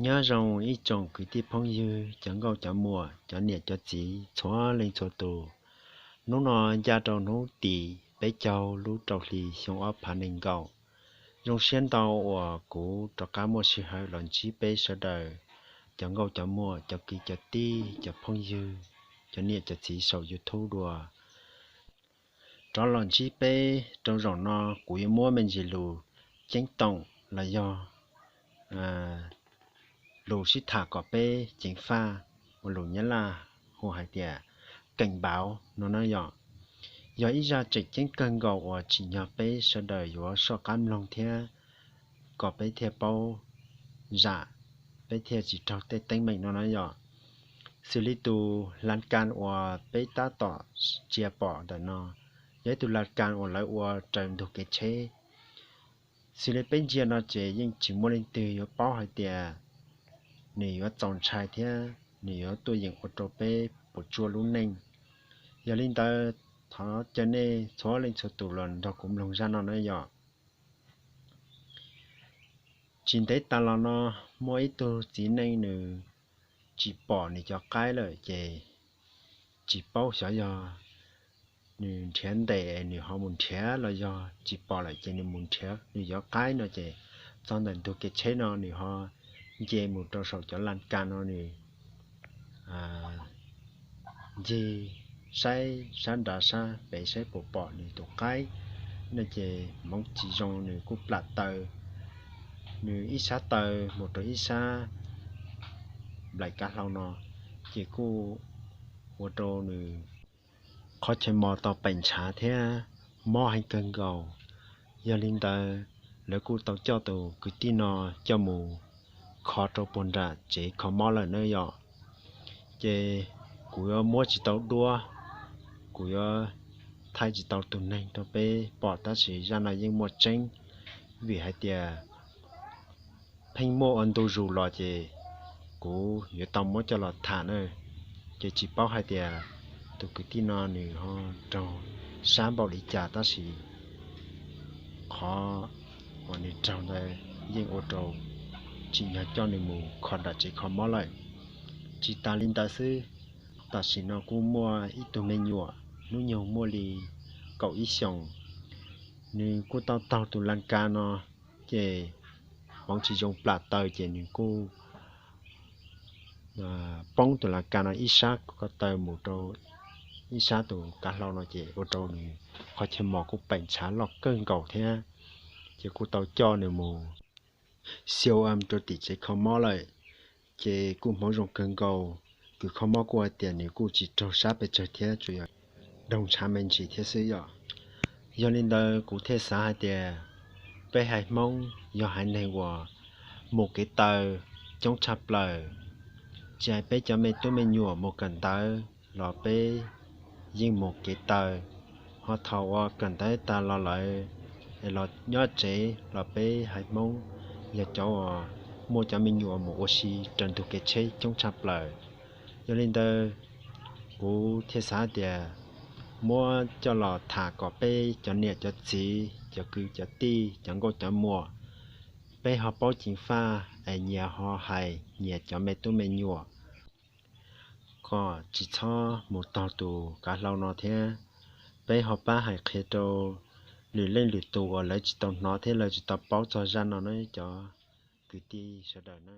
Nyob zoo ib tsoom kwv tij phooj ywg, cov nkauj cov muam, cov niam cov txiv txhua leej txhua tus. Hnub no ncaj rau hnub tim peb caug lub rau hli xyoo ob phav nees nkaum. Zoo siab ntau uas kuv rov qab muaj sij hawm los ntsib peb sawv daws, cov nkauj cov muam, cov kwv cov tij, cov phooj ywg, cov niam cov txiv saum YouTube dua. Rov los ntsib peb rau zaum no, kuv yuav muab me ntsis lus ceeb toom los yog lus sib tham kom peb ceev faj, uas lus Nyab Laj hu hais tias cảnh báo no na yom. Yog ib zaj tseem ceeb kawg nkaus uas tsim nyog peb sawv daws yuav soj qab mloog thiab kom peb thiaj paub zam, peb thiaj tsis raug tej teeb meem no na yom. Xws li tus lan kas uas peb tab tom ntsia pom ntawm no, yog ib tug lan kas uas lawv ua raws ntug kev tsheb. Xws li peb ntsia no ces yeej tsis muaj leej twg yuav paub hais tias nws yuav txaus ntshai thiab nws yuav tuaj yeem ua rau peb puas tsuaj lub neej. Yog li ntawd, thov caw nej txhua leej txhua tus los nrog kuv mloog zaj no na yom. Tsis ntev tas los no, muaj ib tug txiv neej nws tsis pom nws cov qaib lawm ces tsis paub xyov yog nws nrhiav ntes nws ho mus nrhiav los yog tsis pom lawm ces nws mus nrhiav nws cov qaib no ces txog ntawm ntug kev tsheb no nws ho nce mus rau saum cov lan kas no nws ncig saib sab nrad sab pem saib puas pom nws tus qaib no ces hmoov tsis zoo nws kuj plam taw, nws ib sab taw mus rau ib sab nplaim kav hlau no ces kuj ua rau nws qhov chaw mos tau peem ntshav thiab mob heev kawg nkaus. Yog li ntawd, lawv kuj tau coj tus kwv tij no coj mus kho rau puag nram tsev kho mob lawm na yom. Ces kuv yuav muab tsis tau duab, kuv yuav thaij tsis tau tus neeg rau peb pom tab sis zaj no yeej muaj tseeb, vim hais tias pheej muaj ua ntu zus los ces kuv yuav tau muab coj los tham na. Ces tsis paub hais tias tus kwv tij no nws ho raug sab npaum li cas tab sis qhov uas nws raug ntawd yeej ua rau tsim nyog coj nws mus kho nram tsev kho mob lawm. Tsis tas li ntawd xwb, tam sim no kuj muaj ib tug me nyuam hnub nyoog muaj li kaum ib xyoos, nws kuj tau taug tus lan kas no ces hmoov tsis zoo plam taw ces nws kuj poob tus lan kas no ib sab ko taw mus rau ib sab tus kav hlau no ces ua rau nws qhov chaw mos kuj peem ntshav loj kawg nkaus thiab. Ces kuj tau coj nws mus siv rau tim tsev kho mob lawm. Ces kuj hmoov zoo kawg nkaus, kws kho mob kuj hais tias nws kuj tsis raug sab pes tsawg thiab, tsuas yog raug ntshav me ntsis thiab xwb yom. Yog li ntawd kuv thiaj xav hais tias peb haiv Hmoob yog haiv neeg uas mus kev taw coob tshaj plaws. Tsis hais peb cov me tub me nyuam mus kawm ntawv los peb yeej mus kev taw, ho thaum uas kawm ntawv tag los lawm es los nyob tsev los peb haiv Hmoob yog cov uas muaj cov me nyuam mus ua si raws ntug kev tsheb coob tshaj plaws. Yog li ntawd, kuv thiaj xav tias muab coj los tham kom peb cov niam cov txiv, cov kwv cov tij, cov nkauj cov muam, peb ho paub ceev faj es nyias ho hais nyias cov me tub me nyuam kom tsis txhob mus taug tus kav hlau no thiab. Peb ho pab hais qhia rau lwm leej lwm tus uas lawv tsis tau hnov thiab lawv tsis tau paub txog zaj no na cov kwv tij sawv daws na.